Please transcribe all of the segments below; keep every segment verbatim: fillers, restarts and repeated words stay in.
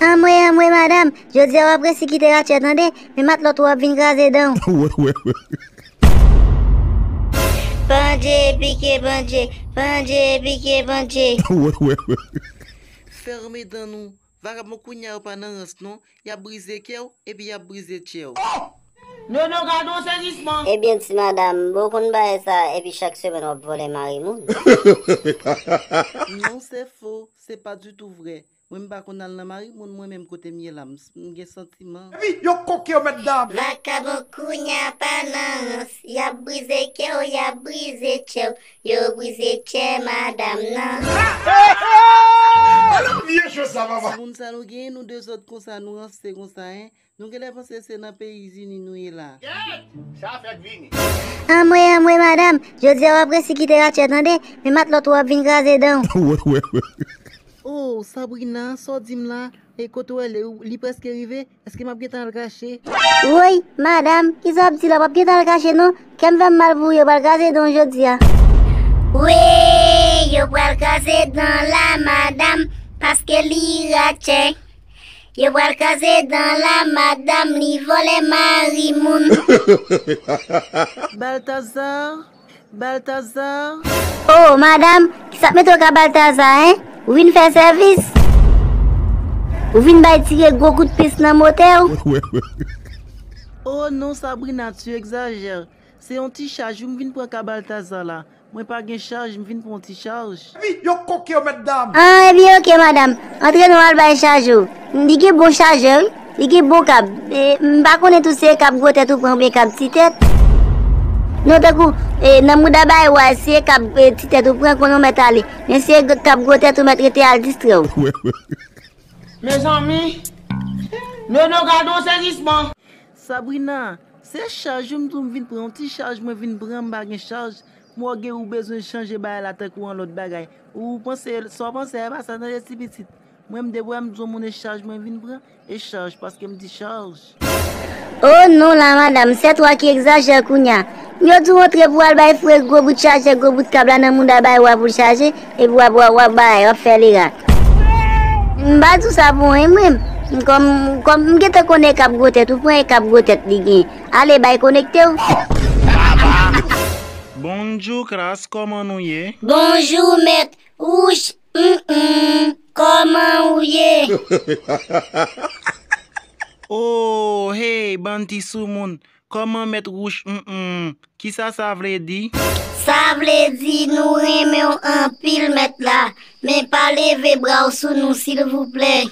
Anmwe, anmwe, madanm, jodi a w ap resi kite ratchè tande, men matlòt ou ap vin kraze dan w. Pandje, pike pandje, pandje, pike pandje. Fèmen dan nou. Vagabon kounya yo pa nan rans non. Y ap brize kè w, epi y ap brize tchè w. Nono, gade yon sezisman. Ebyen, ti madanm, bon, w konn bagay sa, epi chak semèn w ap vòlè mari moun. Non, se fo, se pa ditou vrè. Mwen, m pa konn al nan mari moun, mwen menm kote m ye la, m, m gen santiman. Epi, yo koke yo mèt dam. Vakabon kounya pa nan rans, y ap brize kè w, y ap brize tchè w, yo brize tchè madanm nan. Alò, vye jwe sa, papa. Timoun sa nou genyen, nou dezòd konsa, nou ranse konsa, en. Nou genlè panse se nan peyi zini nou ye la. Sa fèk vini. Anmwe, anmwe, madanm, jodi a w ap resi kite ratchè tande, men matlòt ou ap vin kraze dan w. Oh, Sabrina, sa w di m la? E kote w ale, li prèske rive? Èske m ap gentan al kache? Woy, madanm, kisa w ap di la? W ap gentan al kache non. Kè m fè m mal pou ou, yo pral kraze dan w jodi a. Wi, yo pral kraze dan la, madanm, paske li ratchè. Yo pral kraze dan la, madanm, li vòlè mari moun. Baltazar, Baltazar. Oh, madanm, kisa k mete w ka Baltazar, en? Ou vin fè sèvis? Ou vin bay tire gwo kout pis nan motè w? Oh non, Sabrina, tu exagères. Se yon ti chaj wi m vin pran ka Baltazar la. Mwen pa gen chaj, m vin pran yon ti chaj. Epi, yo koke yo mèt dam. Ah, ebyen, oke, madanm. Antre non, al bay chaj ou. Li gen bon chajè, wi. Li gen bon kab. E, m pa konnen tou si se kab gwo tèt ou pran oubyen kab ti tèt. Non, tankou, e, nan mouda bay wa, si se kab, e, ti tèt ou pran, konnen w mèt ale. Men si se kab gwo tèt ou mèt rete al distrè w. Mezanmi, Nono gade yon sezisman. Sabrina, se chaj wi m di w m vin pran, yon ti chaj mwen vin pran, m pa gen chaj. M wè w gen ou bezwen chanje bagay la tankou yon lòt bagay. Ou panse, sa w panse a e pa sa tande ti pitit. Mwen m debwè m di w moun e chaj mwen vin pran, e chaj paske m di chaj. Oh non la madanm, c'est toi qui exagères kounya. Yo di w antre pou w al bay frè gwo bout chajè, gwo bout kab la nan mouda bay wa pou l chaje, epi w ap, w ap, w ap bay, w ap fè lera. M pa di w sa pou anyen mwen. Kòm, kòm m gentan konnen e kab gwo tèt ou pran, e kab gwo tèt li gen. Ale bay konekte w. Bonjou klas, kòman nou ye? Bonjou mèt. Wouch, mm, mm, kòman ou ye? Oh, hey, bann ti soumoun, kòman mèt wouch, mm, mm, kisa sa vle di? Sa vle di nou renmen w anpil mèt la, men pa leve bra w sou nou silvouplè.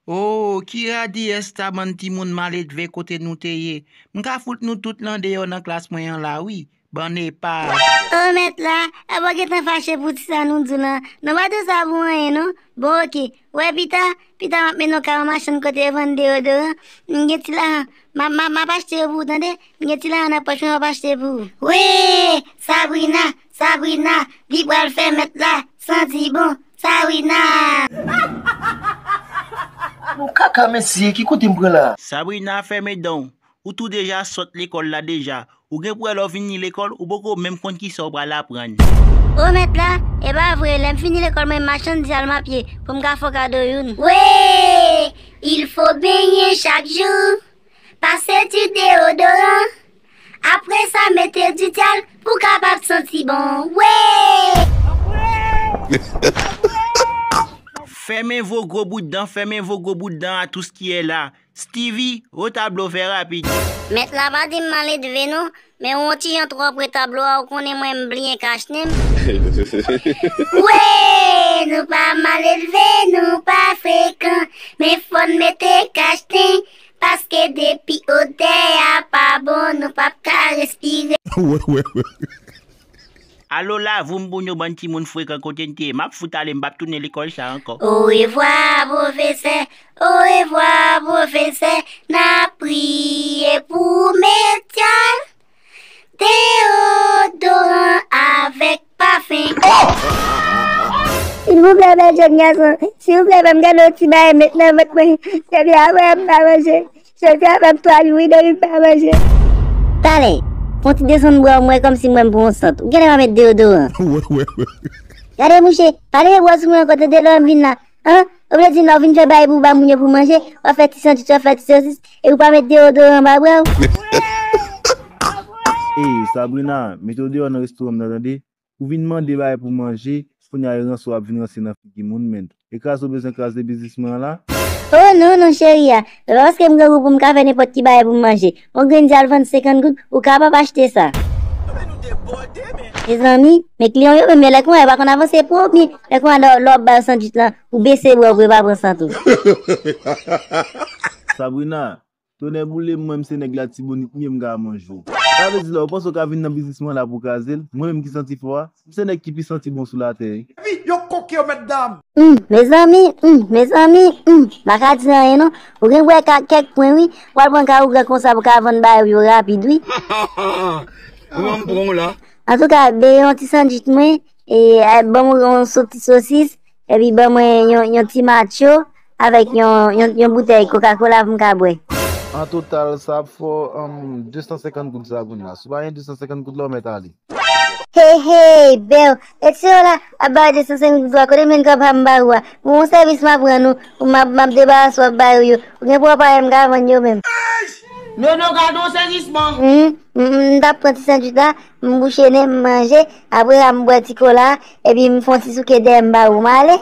Oh, ki radiyès sa bann timoun maledve kote nou te ye. M ka fout nou tout lan deyò nan klas mwen an la wi. Bann epav. O mèt la, apa w gentan fache pou ti sa nou di w lan? Nou pa di w sa pou anyen non. Bon, oke. Wè pita, pita m ap mennen w kay yon machann kote yo vann deyodoran. M gen ti lajan, m ap, m ap, m ap achte yo pou ou tande. M gen ti lajan nan pòch mwen, m ap achte pou ou. Wi, Sabrina, Sabrina, li pral fè mèt la santi bon. Sabrina! Nou kaka mesye, ki kote m pran la? Sabrina, fèmen dan w. Ou tou deja sot lekòl la deja. Ou gen pou wè lè w vini lekòl, ou poko menm konn kisa w pral aprann. O mèt la, e pa vre, lè m fini lekòl mwen m machann dyal m ap ye, pou m ka fè w kado youn. Wi, il faut baigner chaque jour, pase ti deyodoran, apre sa mete di dyal pou kapab santi bon. Wi! Fèmen vo gwo bout dan, fèmen vo gwo bout dan a tous ki è la. Steevy, retablo, fè rapid. Mèt la pa di m maledve non, men ou yon ti jan twò pre tablo a, ou konnen mwen m bliye kachnen m. Wi, nou pa maledve, nou pa frekan, men fò n mete kachnen, paske depi odè a pa bon, nou p ap ka respire. Alo la, voum pou nou bann timoun frekan kote n te ye. M ap fout ale, m p ap tounen lekòl sa ankò. Orevwa, pwofesè. Orevwa, pwofesè. N ap priye pou metyal. Deyodoran avèk pafen. Silvouplè, bèl jèn gason. Silvouplè, ban m gade yon ti bagay met nan vant mwen. Depi apre a m pa manje. Jodi a fè m twa jou wi depi m pa manje. Talè, fè yon ti desann bra w, m wè kòmsi m wè m pran yon sant. Ou genlè pa met deyodoran. Gade mouche, pa leve bra w sou mwen ankò tande, lè w vin la. An? Ou vle di m lè w vin fè bagay pou ba moun yo pou manje, w ap fè ti sandwich, w ap fè ti sosis, e ou pa met deodoran anba bra w? Ey, Sabrina, mete w deyò nan restoran m nan, tande? Ou vin mande bagay pou manje, kounye a e ranse w ap vin ranse nan figi moun, menn. E kraze w bezwen kraze biznis mwen an la? Oh non, non, cheri a. Se pa paske m grangou pou m ka fè nenpòt ki bagay pou m manje. Yon grenn di al vann senkant goud, ou kapab achte sa. Mezanmi, men kliyan yo menm yo lè konnya yo pa konn avanse pwòp, men lè konnya lè w ap ba yo sandwich lan, ou bese bra w pou yo pa pran sant ou. Sabrina, tonè boule m, mwen m se nèg Latibonit, m ye m ka manje w. Sa vle di la, ou panse w ka vin nan biznis mwen la pou w kraze l? Mwen menm ki santi fò a, m se nèg ki pi santi bon sou latè, wi. Epi, yo koke yo, mèt dam! Hum, mezanmi, hum, mezanmi, hum, m pa ka di anyen non. Ou gen pou wè ka kèk pwen, wi. W al pran ka ougan konsa pou ka vann bagay yo rapid, wi. Kòman m pran w la? Antouka, beye yon ti sandwich mwen, e, e, ban mwen yon so-, ti sosis, epi ban mwen yon, yon ti matcho, avèk yon, yon, yon boutèy Coca-Cola pou m ka bwè. An total, sa ap fè w, um, de san senkant goud Sabrina. Si w pa gen de san senkant goud la, w mèt ale. Hey, hey, bèw. Etsewo la, ap ba de san senkant goud la, kote m jwenn kòb sa m ba ou a? Pou yon sèvis m ap rann ou, ou m ap, m ap debarase w ap ba yo yo. Ou gen pou w pa wè m ka vann yo menm. Nono, gade yon sezisman. Hum, hum, m t ap pran ti sandwich la, m bouche nen, m manje, apre sa m bwè ti kola, epi m fè yon ti souke dèyè m ba ou, m ale.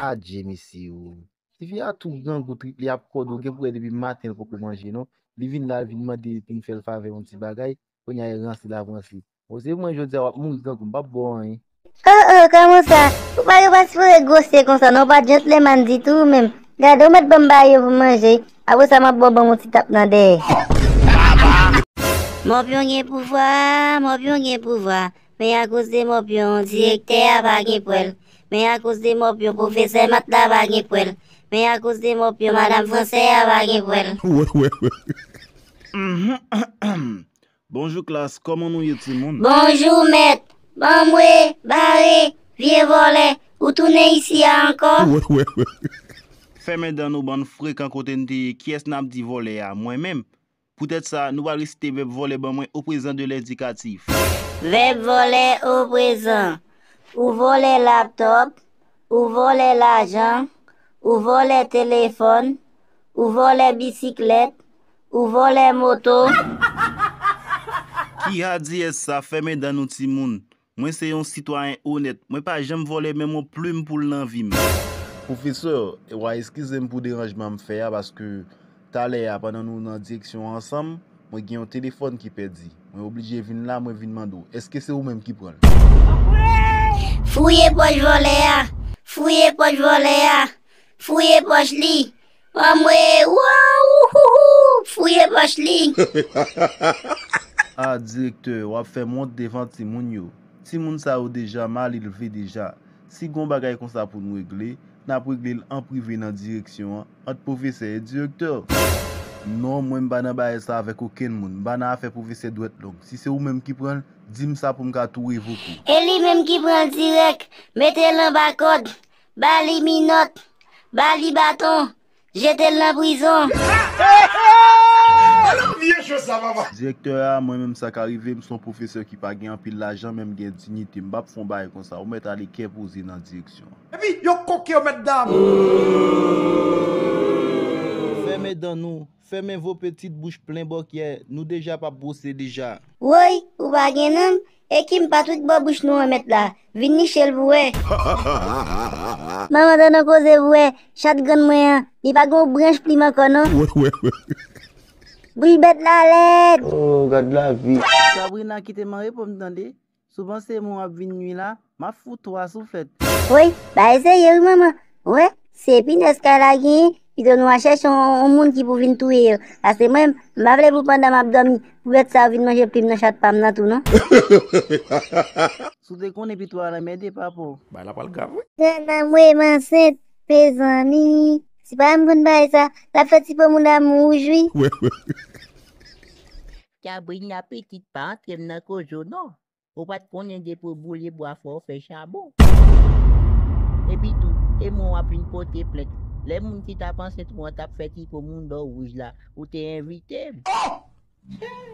Adje, mesye o. Tifi a tou grangou trip, li ap kòde w, gen pou wè depi maten l poko manje non. Li vin la, l vin mande pou m fè l favè yon ti bagay, kounye a e ranse l ap ranse. Bon, se mwen jodi a w ap mouri grangou, m p ap ba w anyen. Oh, oh, kòman sa? Ou pa, ou pa sipoze gwosye konsa non, ou pa gentleman ditou ou menm. Gade, ou mèt ban m bagay yo pou m manje, apre sa m ap ba w ban m yon ti tap nan dèyè. Mòpyon gen pouvwa, Mòpyon gen pouvwa. Men akoz de Mòpyon, direktè a pa gen pwèl. Men akoz de Mòpyon, pwofesè mat la pa gen pwèl. Men akoz de Mòpyon, madanm fransè a pa gen pwèl. Wè, wè, wè. Bonjou klas, kòman nou ye timoun? Bonjou mèt. Banmwe, bare, vye vòlè, ou tounen isi a ankò? Wè, wè, wè. Fèmen dan nou bann frekan kote n te ye, kiyès n ap di vòlè a? Mwen menm. Poutèt sa, nou pral resite vèb vòlè ban mwen au présent de l'indicatif. Vèb vòlè au présent. Ou vòlè laptòp, ou vòlè lajan, ou vòlè telefòn, ou vòlè bisiklèt, ou vòlè moto. Ki hadiyès sa, fèmen dan nou timoun. Mwen se yon sitwayen onèt. Mwen pa janm vòlè menm yon plim poul nan vi m. Pwofesè, w a eskize m pou deranjman m fè a, paske talè a, pandan nou nan direksyon an ansanm, mwen gen yon telefòn ki pèdi. Mwen oblije vin la, mwen vin mande w, èske se ou menm ki pran l? Fouye pòch vòlè a! Fouye pòch vòlè a! Fouye pòch li! Anmwe, wouhou, fouye pòch li. Ah, direktè, w ap fè m wont devan timoun yo. Timoun sa yo deja mal elve deja. Si gon bagay konsa pou n regle, n ap regle l an prive nan direksyon an, ant pwofesè e direktè. Non, mwen m pa nan bagay sa avèk okenn moun. M pa nan afè pwofesè dwèt long. Si se ou menm ki pran l, di m sa pou m ka tou revoke w. E li menm ki pran l dirèk, mete l anba kòd, ba li minòt, ba li baton, jete l nan prizon. Direktè a, mwen menm sa ka rive m, se yon pwofesè ki pa gen anpil lajan, men m gen diyite. M p ap fè yon bagay konsa. Ou mèt ale kè poze nan direksyon an. Epi, yo koke yo, mèt dam. Fèmen dan nou, fèmen vo pitit bouch plen bòkyè, nou deja p ap bwose deja. Woy, ou pa gen nanm? E ki m pa twit bò bouch nou an mèt la. Vin niche l pou wè. Manman tande yon koze pou wè. Chat grann mwen an, li pa gen yon branch plim ankò non. Wè, wè, wè. Bouch bèt la lèd. Oh, gad lavi. Sabrina, kite m repo m tande. Si w panse mwen w ap vin nwi la, m ap fout twa souflèt. Woy, bagay serye wi manman. Wè, se pinèz kay la genyen, pito nou al chèche yon, yon moun ki pou vin touye yo. Paske mwen, m pa vle pou pandan m ap dòmi, pou bèt sa yo vin manje plim nan chat pa m nan tou non. Si w te konnen pito a lanmède papa w. Bagay la pral grav wi. Grann anmwe m ansent, mezanmi. Si pa m konn bagay sa, l ap fè ti po moun dam wouj wi. Wè, wè. Sabrina pitit pa antre m nan koze w non. Ou pa t konnen depi w boule bwa fò w fè chabon. Epi tou, e mwen w ap vin pote plent. Lè moun ki t ap ansent ou an t ap fè ti po moun dò wouj la, ou te envite m.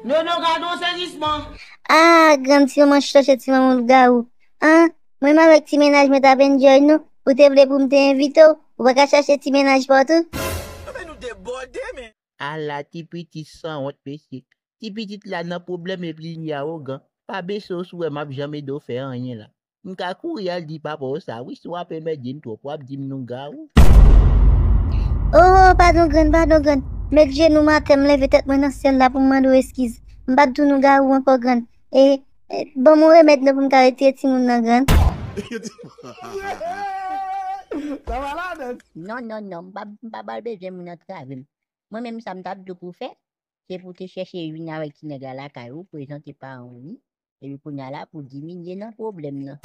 Nono, gade yon sezisman! Ah, grann ti manman chòche ti manman lougawou. Ah, mwen menm avèk ti mennaj mwen t ap enjoy nou. Ou te vle pou m te envite w? Ou pa ka chache ti mennaj pa w tou? Anben nou debòde, men. Ala ti pitit sanwont, mesye. Ti pitit la nan pwoblèm epi li awogan. Pa bese w si w wè m ap janm ede w fè anyen la. M ka kouri al di papa w sa, wi, si w ap enmède m twòp, w ap di m lougawou. Oh, padon grann, padon grann. Met jenou m atè, m leve tèt mwen nan syèl la pou m mande w eskiz. M p ap di w lougawou ankò grann. E, e, ban m yon remèd non pou m ka retire timoun nan grann. Non, non, non, m pa, m pa pral bezwen moun antrave m. Mwen menm sa m t ap di w pou w fè, se pou w te chèche vin avèk ti nèg la lakay ou, prezante paran w li, epi kounye a la pou w diminye nan pwoblèm nan.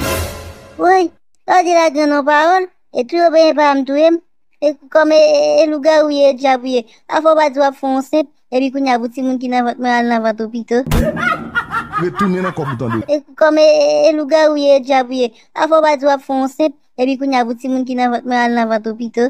Woy, sa w di la grann yon pawòl, e touye w benyen pa m touye m, e kòm e, e, e lougawou ye, e dyab ou ye, afè w pa di w ap fè yon senp, epi kounye a pou timoun ki nan vant mwen al nan vant ou pito. Retounen nan kòb ou tande. E kòm e, e, e lougawou ye, e dyab ou ye, afè w pa di w ap fè yon senp, epi kounye a pou timoun ki nan vant mwen al nan vant ou pito.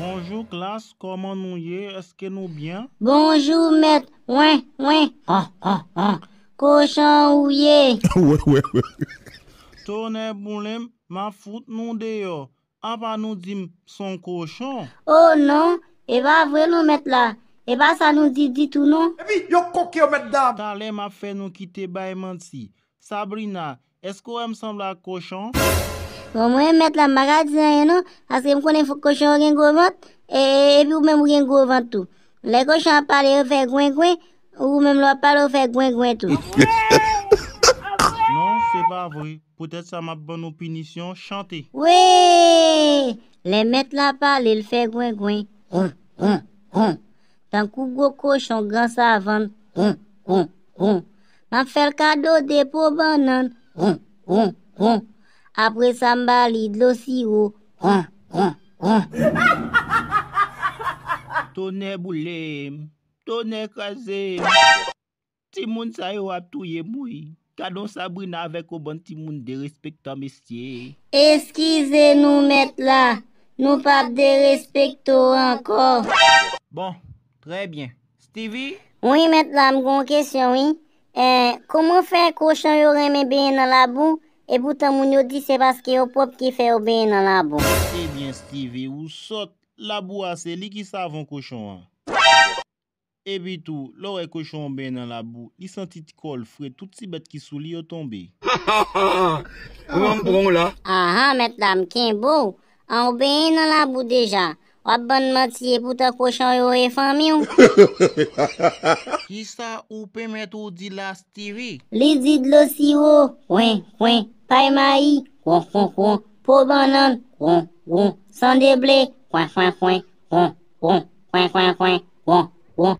Bonjou klas, kòman nou ye? Èske nou byen? Bonjou mèt, wen, wen, han, han, han. Kochon ou ye? Wè, wè, wè. Tonè boulen m, m ap fout nou deyò. Apa nou di m s on kochon? Oh non, e pa vre non mèt la. E pa sa nou di ditou non. Epi yo koke yo mèt dam. Talè m ap fè nou kite bay manti. Sabrina, èske w wè m sanble ak kochon? Bon, mwen mèt la, m pa ka di anyen non, paske m konnen fòk kochon yo gen gwo vant, e, e, epi ou menm ou gen gwo vant tou. Lè kochon ap pale, yo fè gwen gwen, ou menm lè w ap pale, ou fè gwen gwen tou. Non, se pa vre. Poutèt sa, m ap ban nou pinisyon, chante. Wi! Lè mèt la pale, l fè gwen gwen. Ron, ron, ron. Tankou gwo kochon gran savann. Ron, ron, ron. M ap fè l kado de po bannann. Ron, ron, ron. Apre sa, m ba li dlo siwo. Ron, ron, ron. Tonè boule m. Tonè kraze m. Timoun sa yo ap touye m wi. Gad on Sabrina avèk on bann timoun derespektan mesye. Eskize nou mèt la, nou p ap derespekte w ankò. Bon, trè byen. Stevie? Wi mèt la, m gen yon kesyon wi. Eh, kòman fè kochon yo renmen benyen nan labou, epoutan moun yo di se paske yo pwòp ki fè yo benyen nan labou? Ebyen Stevie, ou sòt, labou a se li ki savon kochon an. Epi tou, lè w wè kochon an benyen nan labou, li santi ti kò l fre, tout ti bèt ki sou li yo tonbe. Ou wè m pran w la. Ahan, mèt la, m kenbe w. An, ou benyen nan labou deja. W ap ban n manti, epoutan kochon yo e fanmi w. Kisa ou pèmèt ou di la, Stevie? Li di dlo siwo, kwen, kwen, pay mayi, kwon, kwon, kwon, po bannann, kwon, kwon, san de ble, kwen, kwen, kwen, kwon, kwon, kwen, kwen, kwen, kwon, kwon.